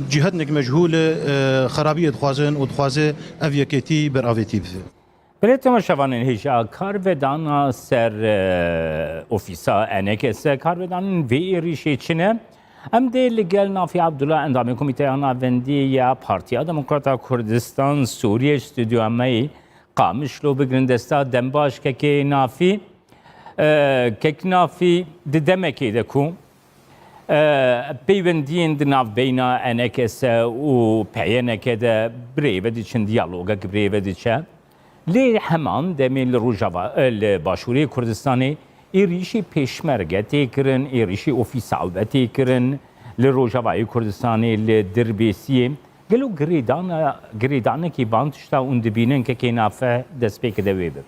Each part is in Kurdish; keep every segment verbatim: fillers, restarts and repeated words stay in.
Cîhetinek mechûl e, xerabiyê dixwazin û dixwaze ev yekêtî beravêtî bibe. Belê temaşevanên hêja, karvedana ser, e, ofîsa E N K S, karvedanên vê êrîşê çi ne? Em dê li gel Nafî Abdullah, endamê Komîteya Navendî ya Partiya Demokrata Kurdistan Sûriyê, ji stûdyoya me yê Qamişlo bigirin desta. Dem baş kekê Nafî. E, kek Nafî, di demekê de ku, e, peywendiyên di navbeyna E N K S û P Y N K de bi rê ve diçin, diyalogek bi rê ve diçe. Lê heman demê li Rojava, e, li Başûrê Kurdistanê êrîşî pêşmerge tê kirin, êrîşî ofîsa we tê kirin, li Rojavayê Kurdistanê, li Dirbêsiyê. Gelo girêdana, girêdanekî van tişta hûn dibînin kekê Nafî destpêkê de wê bibit?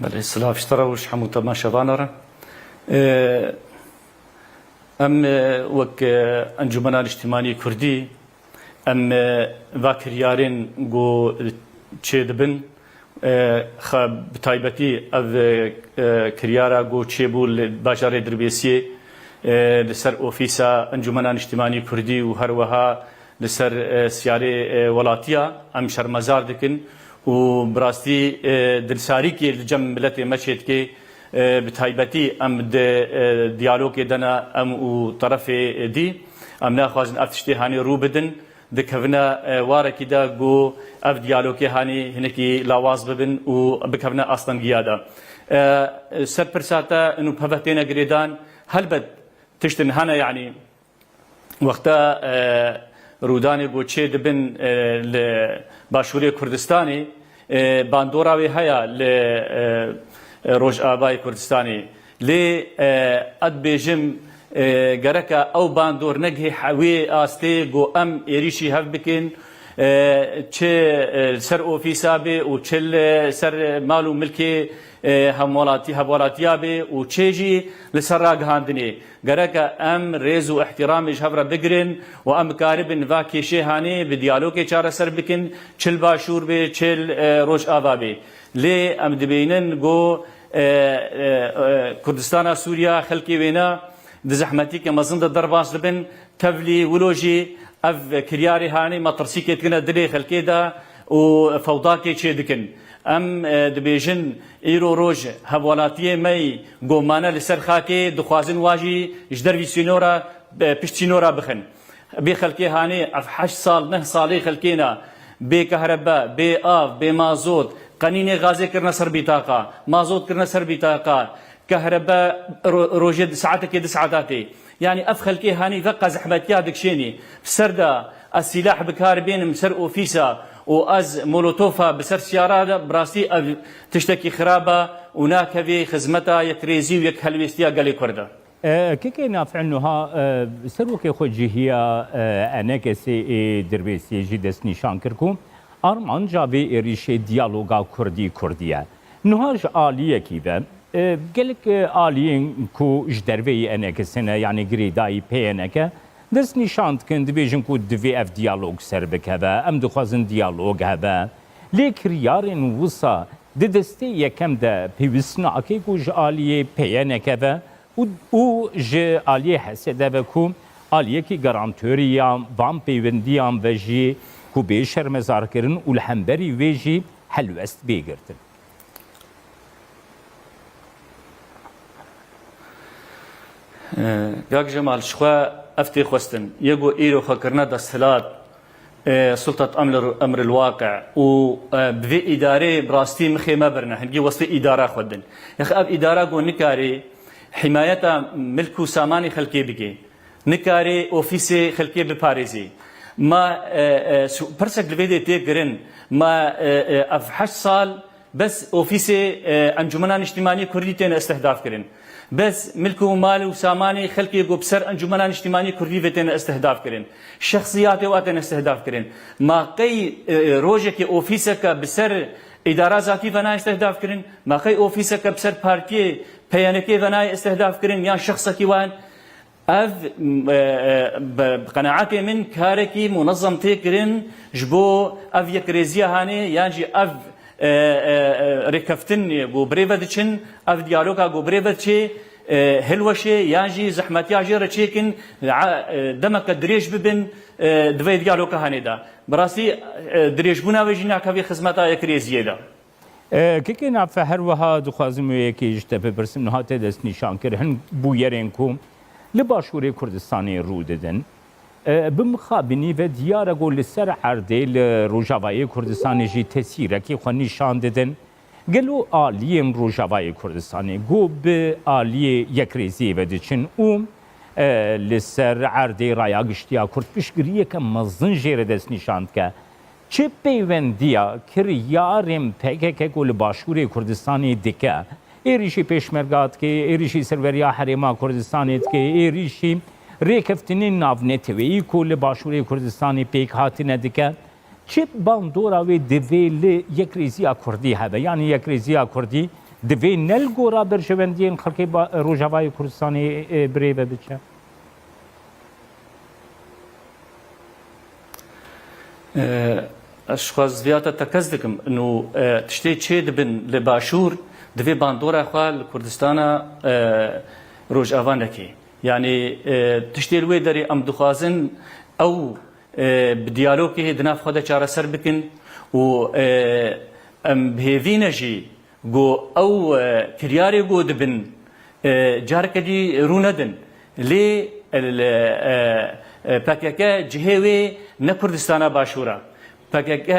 Belê, silav ji te re û ji hemû temaşevana re. Ê, em, ê, wek, ê, Encûmena Niştimanî Kurdî, em, ê, va kiryarên ku çêdibin, ê, xe-, bi taybetî ev, ê, ê, kiryara ku çêbû li bajarê Dirbêsiyê, ê, li ser ofîsa Encûmena Niştimanî Kurdî û her wiha li ser, e, siyarê, e, welatiya em şermezar dikin û bi rastî, e, dilsarîkê li cem miletê me çêdike. E, bi taybetî em di, e, diyalogê de ne, em û terefê dî. Em naxwazin ev tiştê hanê rû bidin. Dikevine, e, warekî de ku ev diyalogê hanê hinekî lawaz bibin û bikevine astengiya de. E, ser pirsa te û peve têne girêdan, helbet tiştin hene, yanî Wexta, e, rûdanê ku çê dibin, e, li Başûrê Kurdistanê, e, bandora wê heye li, e, e, Rojavayê Kurdistanê. Lê, e, ez dibêjim, e, gereke ew bandor negihê he-, wê astê ku em êrîşî hev bikin, e, çi, e, li ser ofîsa bê û çi li ser mal û milkê, e, hemwelatî-, hevwelatiya bê û çê jî li ser ragihandinê. Gereke em rêz û îhtîramê ji hev re bigirin û em bikaribin va kêşê hanê bi diyalogê çareser bikin, çi li Başûr bê, çi li, e, Rojava bê. Lê em dibînin ku, e, e, e, Kurdistana Sûriya, xelkê wêna di zehmetîke mezin de derbas dibin, tevlî wilo jî ev kiryarê hanê metirsîkê dikine dilê xelkê de û fewdakê çêdikin. Em, e, dibêjin, îro roj hevwelatiyê me yî ku mane li ser xakê, dixwazin wa jî ji dervî sînora, e, pişt sînora bixin. Bê xelkê hanê ev heşt sal, neh salê xelkê ne, bê kehrebe, bê av, bê mazot, qenînê gazê kirine ser bîtaqa, mazot kirine ser bîtaqa, kehrebe ro-, rojê di saetekê, di saeta tê. Yanî ev xelkê hanî veqa zehmetiya dikişênî. Bi ser de ez sîlah bi kar bênim ser ofîsa û ez molotofa bi ser siyara de, bi rastî ev tiştekî xirab e û nakevê xizmeta yekrêzî û yekhelwêstiya gelê Kurd e. E, kekê Nafî, nuha, e, serokê xwe cihî ya, e, E N K S'ê ê Dirbêsiyê jî destnîşan kir ku armanca vê êrîşê diyaloga Kurdî-Kurdî ye. Nuha ji aliyekî ve, e, gelek, e, aliyên ku ji derveyî E N K S ne, yanî girêdayî P Y N K, destnîşan dikin, dibêjin ku divê ev diyalog ser bikeve, em dixwazin diyalog hebe. Lê kiryarên wisa di destê yekem de pêwîst nake ku ji aliyê P Y N K ve û, û ji aliyê H S D ve ku aliyekî garantorî ya van pêwendiyan ve jî ku bê şermezarkirin û li hemberî wê jî helwest bê girtin. Ee, Gak Cemal, ji xwe ev tê xwestin. Yê ku îro xwe kirine desthilat, e, sultat emr, emr el waqi û, e, bi vê îdarê bi rastî mixê me birine. Hingî westê îdara xwe din. Yax ev îdara ku nikarê himayeta milk û samanê xelkê bike. Nikarê ofîsê xelkê biparêzê. Ma, e, e, su-, pirsek li vê dê tê kirin. Ma, e, e, ev heşt sal Bes ofîsê, e, Encûmena Niştimanî Kurdî têne istihdaf kirin. Bes milk û mal û samanê xelkê ku bi ser Encûmena Niştimanî Kurdî ve têne istihdaf kirin. Şexsiyatê wa têne istihdaf kirin. Ma qey, e, e, rojekê ofîseke bi ser îdara zatî ve nayê istihdaf kirin? Ma qey ofîseke bi ser partiyê P Y N K ve nayê istihdaf kirin yan şexsekî wan? Ev, m, e, e, bi, bi qenaetê min karekî munezem tê kirin ji bo ev yekrêziya hanê yan jî ev, e, e, e, rêkeftin ku bi rê ve diçin, ev diyaloga ku bi rê ve diçê, e, hilweşê yan jî zehmetiya jê re çêkin, a, e, demeke dirêj bibin, e, di vê diyaloga hanê de. Bi rastî, e, dirêjbûna wê jî nakevî xizmeta yekrêziyê de. E, Kekê Nafe, her wiha dixwazim wê yekê ji te bipirsim, niha te destnîşan kir, hin bûyerên ku li Başûrê Kurdistanê rû didin. E, bi mixabinî ve diyar e ku li ser erdê li Rojavayê Kurdistanê jî tesîrekî xwe nîşan didin. Gelo aliyên Rojavayê Kurdistanê ku bi aliyê yekrêziyê ve diçin û, e, li ser erdê raya giştî ya Kurd piştgiriyeke mezin jê re destnîşan dike, çi peywendiya kiryarên P K K ku li Başûrê Kurdistanê dike, êrîşî pêşmerga dike, êrîşî serweriya Herêma Kurdistanê dike, êrîşî rêkeftinên navneteweyî ku li Başûrê Kurdistanê pêk hatine dike, çi bandora wê divê li yekrêziya Kurdî hebe? Yanî yekrêziya Kurdî divê ne li gora berjewendiyên xelkê ba-, Rojavayê Kurdistanê, e, birêve biçe? E, ez ji xwe ziviyata tekez dikim. Nû, e, tiştê çê dibin li Başûr, divê bandora xwe li Kurdistana, e, Rojava neke. Yanî, e, tiştê li wê derê em dixwazin ew, e, bi diyalogê di nav xwe de çareser bikin û, e, em bi hêvî ne jî ku ew, e, kiryarê ku dibin, e, careke dî rû nedin. Lê, e, e, e, P K K cihê wê ne Kurdistana Başûr e. P K K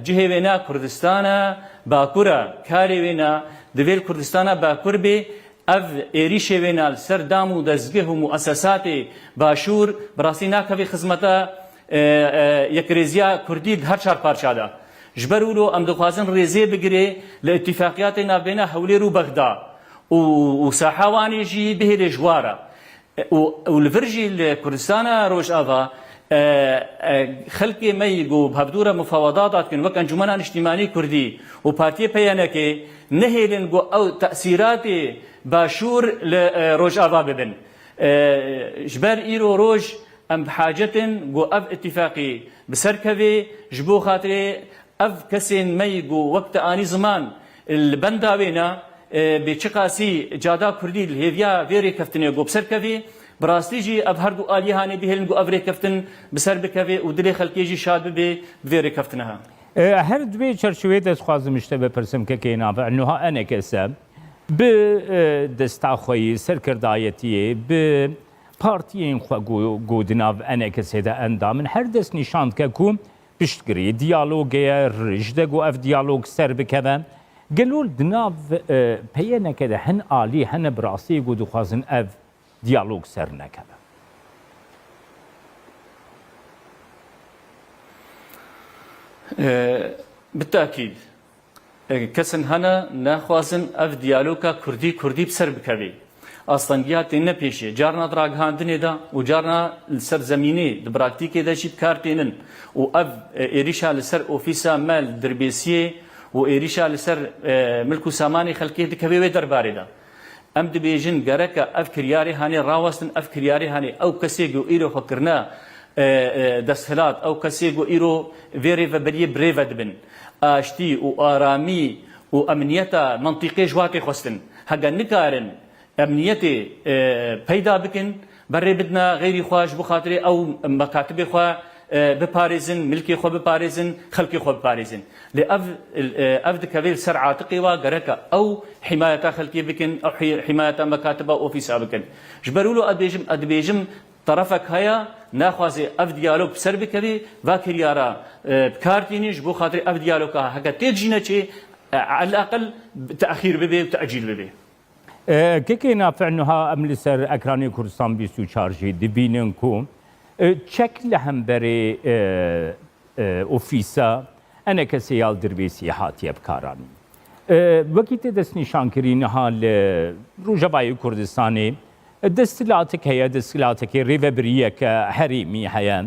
cihê wê ne Kurdistana Bakur e. Karê wê ne divê li Kurdistana Bakur bê. Ev êrîşê wê ne li ser dam û dezgeh û muesesatê Başûr bi rastî nakevî xizmeta, e, e, yekrêziya Kurdî di her çar parça de. Ji ber wilo em dixwazin rêzê bigirê li îtîfaqiyatê navbeyna Hewlêr û Bexda û, û saha Wanê jî bihêlê ji wa re. E, û, û li vir jî li Kurdistana Rojava, e, e, xelkê me yî ku bi hevdû re mufawedat dikin, wek Encûmena Niştîmanî Kurdî û Partiyê P Y N K nehêlin ku ew tesîratê Başûr li, e, Rojava bibin. E, ji ber îro roj em bi hacet in ku ev îtîfaqî bi ser kevê, ji bo xatirê ev kesên me yî ku wek te anî ziman li benda wê ne, e, bê çiqasî cada Kurdî li hêviya vê rêkeftinê ku bi ser kevê, bi rastî jî ev her du aliyê hanê bihêlin ku ev rêkeftin bi ser bikevê û dilê xelkê jî şad bibe bi vê rêkeftina. E, her di vê çerçeveyê de ez dixwazim ji te bipirsim, Kekê Nafe, niha E N K S bi, e, desta xwe yî, serkirdayetiyê, bi partiyên xwe ku, ku di nav E N K S'ê de endam in, her dest nîşan dike ku piştgirî diyalogê ye, rij de ku ev diyalog ser bikeve. Gelo di nav, e, P Y N K de hin alî hene bi rastî ku dixwazin ev diyalog ser nekeve? E, bi tekîd. E, kesin hene naxwazin ev diyaloga Kurdî-Kurdî bi ser bikevê. Astengiya têne pêşê, carna di ragihandinê de û carna li ser zemînê, di praktîkê de jî bi kar tênin û ev, e, êrîşa li ser ofîsa me li Dirbêsiyê û êrîşa li ser, e, milk û samanê xelkê dikeve wê derbarê de. Em dibêjin gereke ev kiryarê hanê rawestin, ev kiryarê hanê ew kesê ku îro xwe kirine, e, e, desthilat, ew kesê ku îro vê rêveberiyê birêve dibin, aştî û aramî û emniyeta mentîqê ji wa tê xwestin. Hege nikarin emniyetê, e, peyda bikin, berê bidine xeyrî xwe ji bo xatirê ew mekatibê xwe, e, biparêzin, milkê xwe biparêzin, xelkê xwe biparêzin. Lê ev, e, ev dikeve li ser atiqê wa, gereke ew hîmayeta xelkê bikin, ew hî-, hîmayeta mekatiba ofîsa bikin. Ji ber wilo ez dibêjim, ez dibêjim, terefek heye, naxwaze ev diyalog bi ser bikevê, va kiryara, e, bi kar tînin, ji bo xatirê ev diyaloga heke têk jî neçê, e, eleqel tehîr bibe û tecîl bibe. E, Kekê Nafe, niha em li ser ekranê Kurdistan bîst û çar jî dibînin ku, e, çek li hemberê, e, e, ofîsa E N K S'ê ya li Dirbêsiyê hatiye bikaranîn. E, wekî te destnîşan kirî, niha li Rojavayê Kurdistanê, e, desthilatek heye, desthilatekê rêvebiriyeke herêmî heye.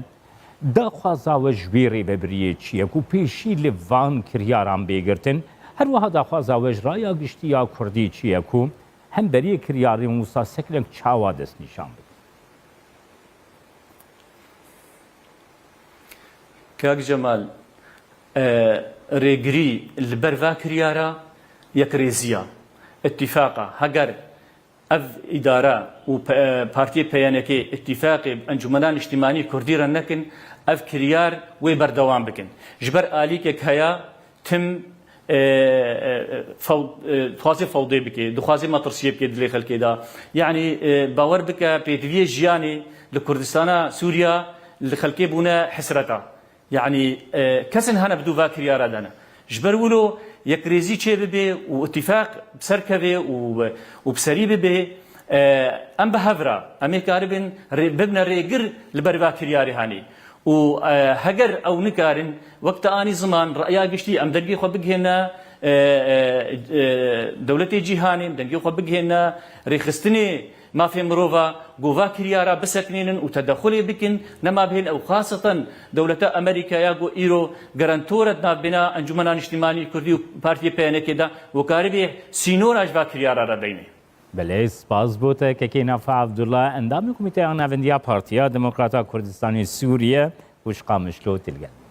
Daxwaza we ji wê rêvebiriyê çi ye ku pêşî li van kiryaran bê girtin? Her wiha daxwaza we ji raya giştî ya Kurdî çi ye ku hemberiyê kiryarên wisa seklek çawa destnîşan bidin? Kak Cemal, e, rêgirî li ber va kiryara yekrêziya, îtîfaqa. Heger ev îdare û P-, partiyê P Y N K îtîfaqê bi Encûmena Niştimanî Kurdî re nekin, ev kiryar wê berdewam bikin. Ji ber alîkek heye, tim, e, e, e, few-, e, dixwaze fewdê bike, dixwaze metirsiyê bike dilê xelkê de. Yanî, e, bawer bike, pêdiviyê jiyanê li Kurdistana Sûriya li xelkê bûne hesreta. Yanî, e, kesin hene bi dû va kiryara de ne. Ji ber wilo yekrêzî çê bibe û îtîfaq bi ser keve û, û bi serî bibe, e, em bi hev re, em ê karibin rê-, bibine rêgir li ber va kiryarê hanî. Û, e, heger ew nikarin, wek te anî ziman, reya giştî, em dengê xwe bigihêne, e, e, e, dewletê cîhanê, em dengê xwe bigihêne rêxistinê mafê mirova, ku va kiryara bisekinînin û tedexulê bikin, nema bihên ew xaseten dewleta Amerîkaya ku îro garantor e di navbêna Encûmena Niştimanî Kurdî û Partiyê P Y N K de, ku karibê sînora ji va kiryara re deyne. Belê, spas bo te, Kekê Nafa Abdullah, endamê Komîteya Navendiya Partiya Demokrata Kurdistanê Sûriye, û ji Qamişlo tê li gel.